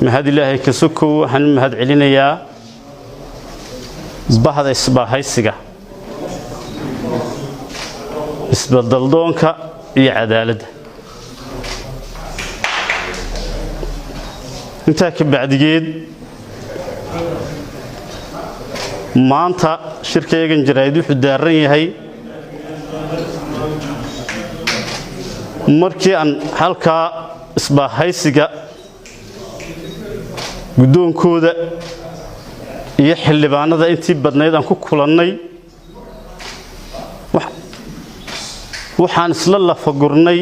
Mahad Ilaahay ka sokow, waxaan u mahad celinayaa bahda isbaahaysiga isbadaldoonka iyo cadaaladda. Intaa ka bacdigeed, maanta shirkayagan jaraa'id wuxuu daaran yahay markii aan halkaa isbaahaysiga guddoonkooda iyo xildhibaanada intii badnayd aan ku kulannay, waxaan isla lafagurnay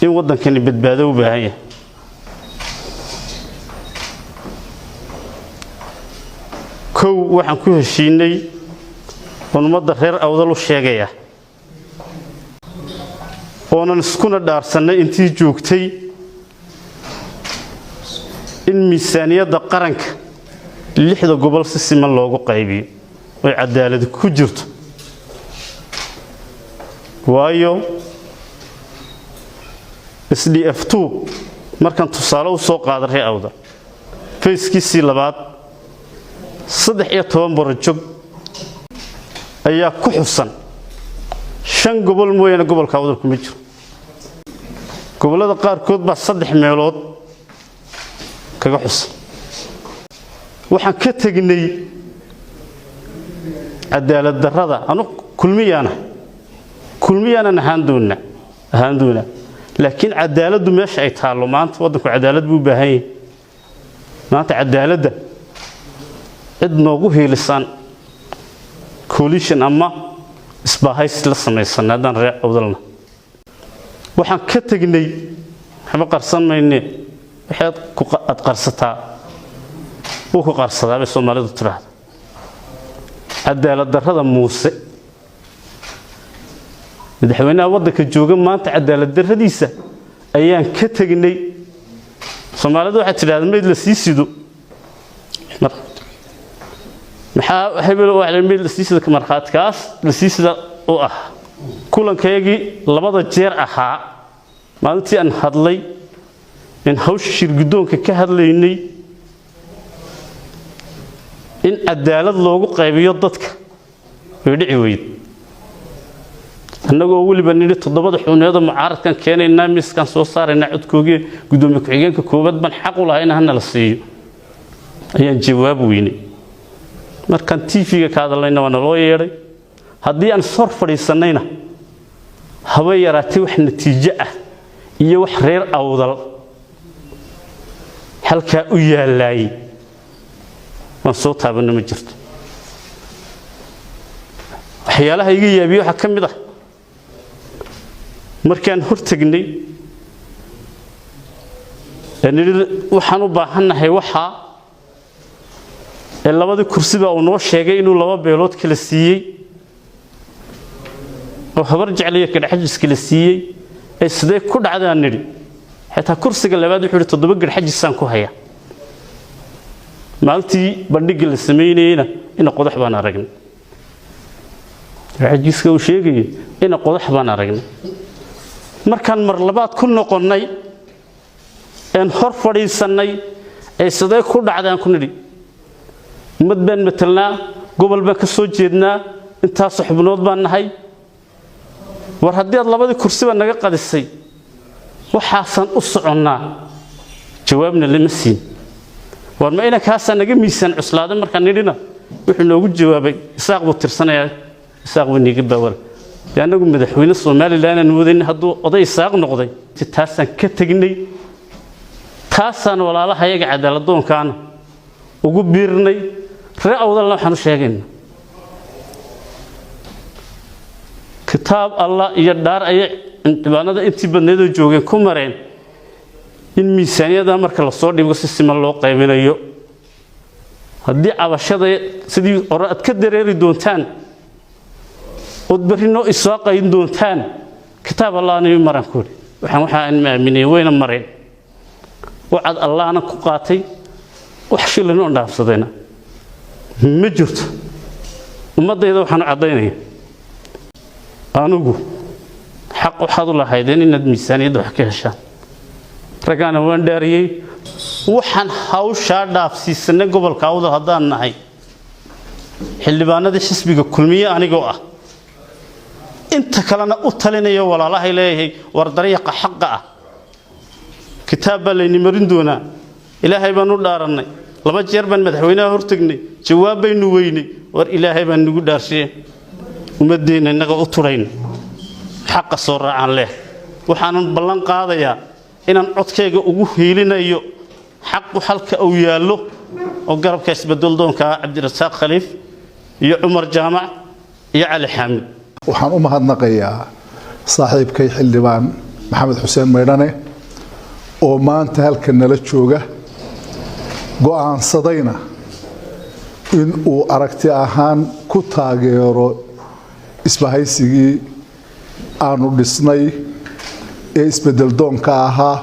in waddankani badbaado u baahan yahay. Kow, waxaan ku heshiinay oon ummadda reer Awdal u sheegaya oonan iskuna dhaarsannay intii joogtay in miisaaniyadda qaranka 6da gobol si siman loogu qaybiyo oy cadaalad ku jirto, waayo SDF markaan tusaale u soo qaada reer Awdal, fayskiisii labaad 13 borojog ayaa ku xusan, 5 gobol mooyaane gobolka Awdal kuma jiro. Gobollada qaarkood baa 3 meelood kaga xusan. Waxaan ka tegnay cadaalad darrada. Anu kulmiyaana kulmiyaanan ahaan doonaa, laakiin cadaaladdu meesha ay taallo maanta waddanku cadaalad buu u baahan yahay. Maanta cadaaladda cid noogu hiilisaan coalition ama isbaahays la samaysanay haddaan reer Awdalna. Waxaan ka tegnay, waxba qarsan mayne, waxaad aad qarsataa wuu ku qarsadaa bay Soomaalidu tidhaahda. Cadaalad darrada Muuse, madaxweynaha waddanka jooga maanta, cadaalad darradiisa ayaan ka tegnay. Soomaalidu waxay tidhahda mayd la sii sido maxaa hebel, waa mayd la sii sido, markhaatikaas la sii sida u ah. Kulankayagii labada jeer ahaa, maalintii aan hadlay in hawsha shirguddoonka ka hadlaynay in cadaalad loogu qaybiyo dadka way dhici weyd, annagoo weliba nidhi 7da xubneeda mucaaradkan keenaynaa, miiskaan soo saaraynaa, codkoogii guddoomiye ku-xigeenka koowaad baan xaq u lahaa in hana la siiyo, ayaan jawaab weynay. Markaan TV-ga ka hadalnayna waa naloo yeedhay. Haddii aan sor fadhiisannayna, haba yaraatay wax natiijo ah iyo wax reer Awdal halkaa u yaallaayey waan soo taabanno ma jirto. Waxyaalaha iga yaabiye waxaa ka mid ah markaan hor tegnay ee nidhi waxaan u baahannahay waxaa ee labadii kursiba uu noo sheegay inuu 2 beelood kala siiyey oo Habar Jecliyo Gadhxajis kala siiyey, ee sidee ku dhacdaan nidhi. Xitaa kursiga labaad wuxuu yidhi 7 Gadhxajisaan ku haya. Maalintii bandhigga la samaynayeyna ina qodax baan aragnay, Gadhxajiska uu sheegayay ina qodax baan aragnay. Markaan mar labaad ku noqonnay een hor fadhiisannay ee sidee ku dhacdaan ku nidhi, ummad baan matelnaa, gobol baan ka soo jeednaa, intaasoo xubnood baan nahay, war haddii aad labadii kursiba naga qadisay waxaasaan u soconnaa, jawaabna lama siin. War ma inankaasaa naga miisaan cuslaaday? Markaan nidhina wuxuu noogu jawaabay Isaaq buu tirsanayaa, Isaaq buu niiga baawal. Dee annagu madaxweyne Somaliland aan moodayna hadduu oday Isaaq noqday. Taasaan ka tegnay, taasaan walaalahayaga cadaaladdoonkaana ugu biirnay. Reer Awdalna waxaan u sheegaynaa kitaab Allah iyo dhaar ayay xildhibaanada intii badnaydoo joogeen ku mareen in miisaaniyadda marka lasoo dhigo si siman loo qaybinayo. Haddii cabashada sidii hore aad ka dareeri doontaan ood berri noo isoo qayn doontaan, kitaab Allahna ii maran ku waxaan waxaan ma aaminay, wayna mareen. Wacad Allahna ku qaatay, wax shilin oo dhaafsadayna ma jirto. Ummaddayda waxaan u caddaynaya, anigu xaq waxaad u lahaydeen inaad miisaaniyadda wax ka heshaan. Raggaana waan dhaariyey. Waxaan hawshaa dhaafsiisanay gobolka Awdal haddaan nahay xildhibaanadii xisbiga Kulmiye, anigoo ah, inta kalena u talinayo walaalahay leeyahay: war, dariiqa xaqa ah kitaab baa layni marin doonaa. Ilaahay baan u dhaarannay, 2 jeer baan madaxweynaha hortagnay, jawaab baynu weynay. War, Ilaahay baan nagu dhaarshiye, ummadeenna innaga u turayna xaqa soo raacaan leh. Waxaanan ballan qaadayaa inaan codkayga ugu hiilinayo xaqu halka uu yaallo oo garabka isbedel-doonka Cabdirasaaq Khaliif iyo Cumar Jaamac iyo Cali Xaamid. Waxaan u mahadnaqayaa saaxiibkay xildhibaan Maxamed Xuseen Maydhane oo maanta halkan nala jooga, go'aansadayna in uu aragti ahaan ku taageero isbahaysigii aanu dhisnay ee isbedel doonka ahaa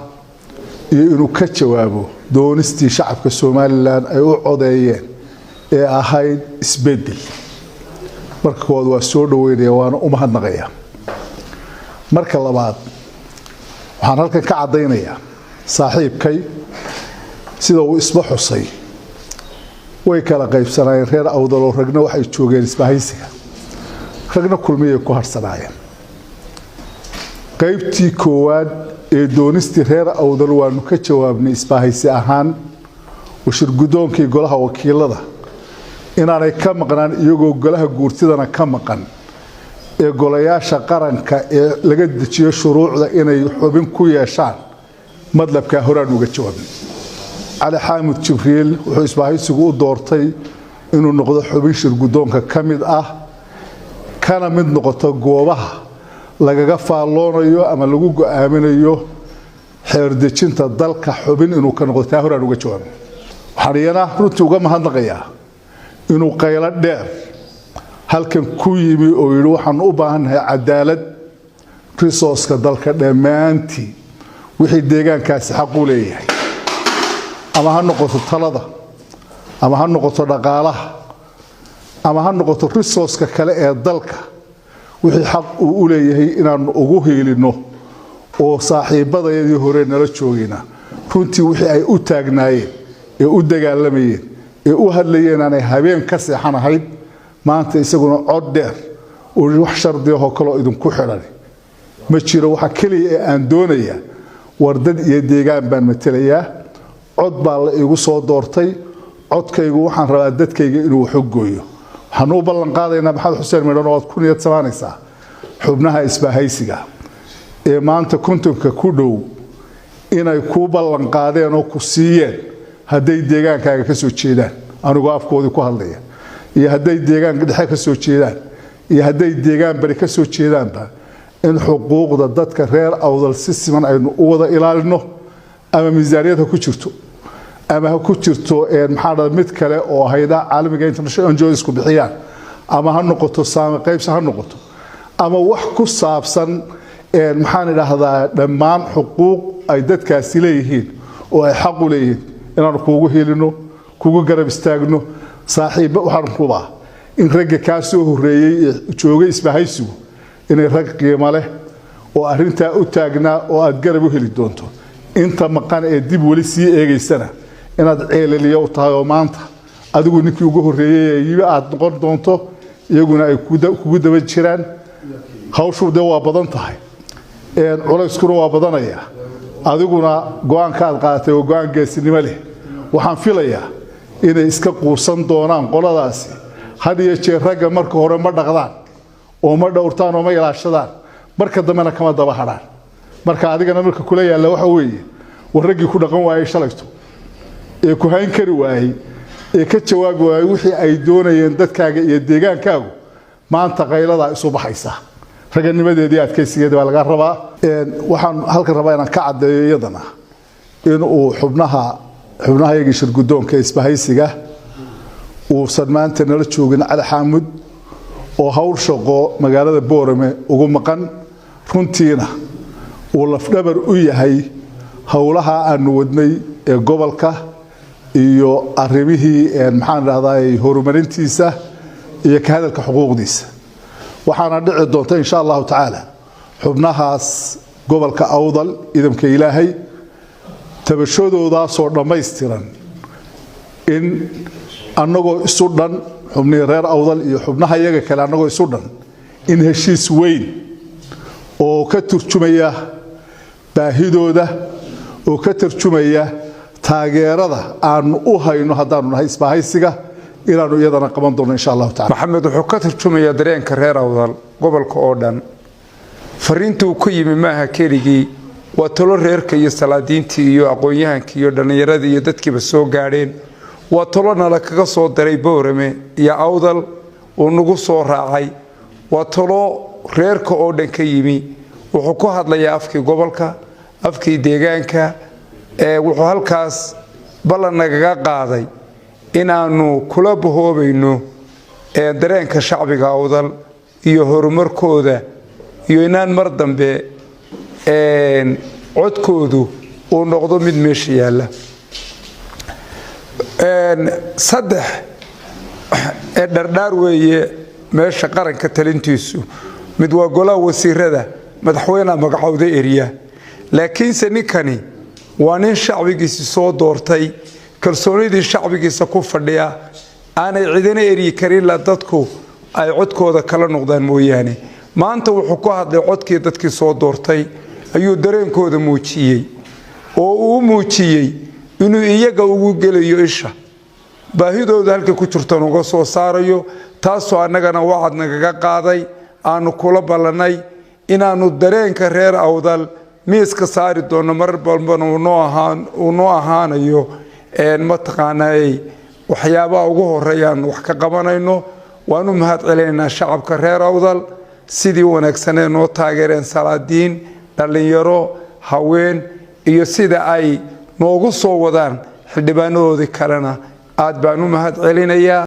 iyo inuu ka jawaabo doonistii shacabka Somaliland ay u codeeyeen ee ahayd isbedel. Marka koowaad waa soo dhaweynaya, waana u mahadnaqaya. Marka labaad, waxaan halkan ka caddaynayaa saaxiibkay sida uu isba xusay, way kala qaybsanaayeen reer Awdaloo. Ragna waxay joogeen isbahaysiga, ragna Kulmiyay ku harhsanaayeen. Qaybtii koowaad ee doonistii reer Awdal waanu ka jawaabnay isbahaysi ahaan, washir guddoonkii golaha wakiilada inaanay ka maqnaan iyagoo golaha guurtidana ka maqan ee golayaasha qaranka ee laga dejiyo shuruucda inay xubin ku yeeshaan, madlabkaa horaan uga jawaabnay. Cali Xaamud Jibriil wuxuu isbahaysigu u doortay inuu noqdo xubin shir guddoonka ka mid ah, kana mid noqoto goobaha lagaga faalloonayo ama lagu go'aaminayo xeerdejinta dalka, xubin inuu ka noqdo. Taa horaan uga jawaabnay. Waxaan iyana runtii uga mahadnaqayaa inuu qaylo dheer halkan ku yimi oo yidhi: waxaanu u baahannahay cadaalad, resource-ka dalka dhammaantii wixii deegaankaasi xaq u leeyahay, ama ha noqoto talada, ama ha noqoto dhaqaalaha, ama ha noqoto resource-ka kale ee dalka, wixii xaq uu u leeyahay inaanu ugu hiilinno. Oo saaxiibadayadii hore nala joogayna runtii wixii ay u taagnaayeen ee u dagaalamayeen ee u hadlayeen aanay habeen ka seexan ahayd. Maanta isaguna cod dheer oo wax shardi ahoo kaloo idinku xidhan ma jiro, waxa keliya ee aan doonayaa war dad iyo deegaan baan matelayaa, cod baa la igu soo doortay, codkaygu waxaan rabaa dadkayga inuu wax u gooyo. Waxaanu u ballan qaadaynaa Maxamed Xuseen Midhan oo aad ku niyad samaanaysaa xubnaha isbahaysiga ee maanta 50-ka ku dhow inay kuu ballan qaadeen oo ku siiyeen, hadday deegaankaaga ka soo jeedaan, anigoo afkoodii ku hadlaya, iyo hadday deegaan dhexe ka soo jeedaan, iyo hadday deegaan bari ka soo jeedaanba, in xuquuqda dadka reer Awdal si siman aynu u wada ilaalino, ama miisaaniyad ha ku jirto ama ha ku jirto maxaa dhada mid kale oo hayadaha caalamiga international NGOs ku bixiyaan, ama ha noqoto saami qaybsi ha noqoto, ama wax ku saabsan maxaan idhaahdaa dhammaan xuquuq ay dadkaasi leeyihiin oo ay xaq u leeyihiin, inaanu kuugu helino, kugu garab istaagno. Saaxiibba, waxaan hubaa in ragga kaa soo horreeyey ee joogay isbahaysigu inay rag qiimo leh oo arrintaa u taagnaa oo aad garab u heli doonto. Inta maqan ee dib weli sii eegaysana inaad ceelaliya u tahay oo maanta adigu ninkii ugu horreeyey ee yimi aad noqon doonto, iyaguna ay kugu daba jiraan. Hawshu dee waa badan tahay, culayskuna waa badanaya. Adiguna go'aanka aad qaadatay oo go'aan geesinimo leh. Waxaan filayaa inay iska quusan doonaan qoladaasi. Had iyo jeer ragga marka hore ma dhaqdaan oo ma dhowrtaan oo ma ilaashadaan, marka dambena kama daba hadhaan. Marka adigana marka kula yaalla waxa weeye, war raggii ku dhaqan waayey shalayto ee ku hayn kari waayey ee ka jawaabi waayey wixii ay doonayeen dadkaaga iyo deegaankaagu, maanta qayladaa isu baxaysa. Raganimadeedii adkaysigeeda baa laga rabaa. Waxaan halkan rabaa inaan ka caddeeyo iyadana in uu xubnaha yagii shirguddoonka isbahaysiga uusan maanta nala joogin Cali Xaamud oo hawl shaqo magaalada Boorame ugu maqan, runtiina uu lafdhabar u yahay howlaha aanu wadnay ee gobolka iyo arrimihii maxaan idhahdaa horumarintiisa iyo ka hadalka xuquuqdiisa. Waxaana dhici doonta insha Allahu tacaala xubnahaas gobolka Awdal, idamka Ilaahay, Tabashadoodaasoo dhammaystiran in annagoo isu dhan, xubnihii reer Awdal iyo xubnaha iyaga kale, annagoo isu dhan, in heshiis weyn oo ka turjumaya baahidooda oo ka tarjumaya taageerada aanu u hayno haddaanu nahay isbahaysiga inaanu iyadana qaban doono, insha Allahu tacala. Maxamed wuxuu ka tarjumayaa dareenka reer Awdal, gobolka oo dhan. Fariinta uu ka yimi maaha keligii, waa talo reerka iyo salaadiintii iyo aqoon-yahankii iyo dhallinyaradii iyo dadkiiba soo gaadheen. Waa talo nala kaga soo daray Boorame iyo Awdal uu nagu soo raacay. Waa talo reerka oo dhan ka yimi. Wuxuu ku hadlayaa afkii gobolka, afkii deegaanka. Wuxuu halkaas ballan nagaga qaaday inaannu kula bahoobayno dareenka shacbiga Awdal iyo horumarkooda iyo inaan mar dambe codkoodu uu noqdo mid meesha yaalla. Saddex ee dhardhaar weeye meesha qaranka talintiisu. Mid waa golaha wasiirada, madaxweynea magacowda erya, laakiinse ninkani waa nin shacbigiisi soo doortay, kalsoonidii shacbigiisa ku fadhiya, aanay cidina eryi karin la dadku ay codkooda kala noqdaan mooyaane. Maanta wuxuu ku hadlay codkii dadkii soo doortay ayuu dareenkooda muujiyey, oo uu muujiyey inuu iyaga ugu gelayo isha, baahidooda halkay ku jirtan uga soo saarayo. Taasoo annagana wacad nagaga qaaday, aanu kula ballannay inaannu dareenka reer Awdal miiska saari doono, marar balbana uu noo ahaanayo mataqaanay waxyaabaha ugu horeeyaan wax ka qabanayno. Waanu mahad celinaynaa shacabka reer Awdal sidii wanaagsanee noo taageereen, salaadiin, dhallinyaro, haween, iyo sida ay noogu soo wadaan xildhibaanadoodii kalena. Aad baan u mahad celinayaa.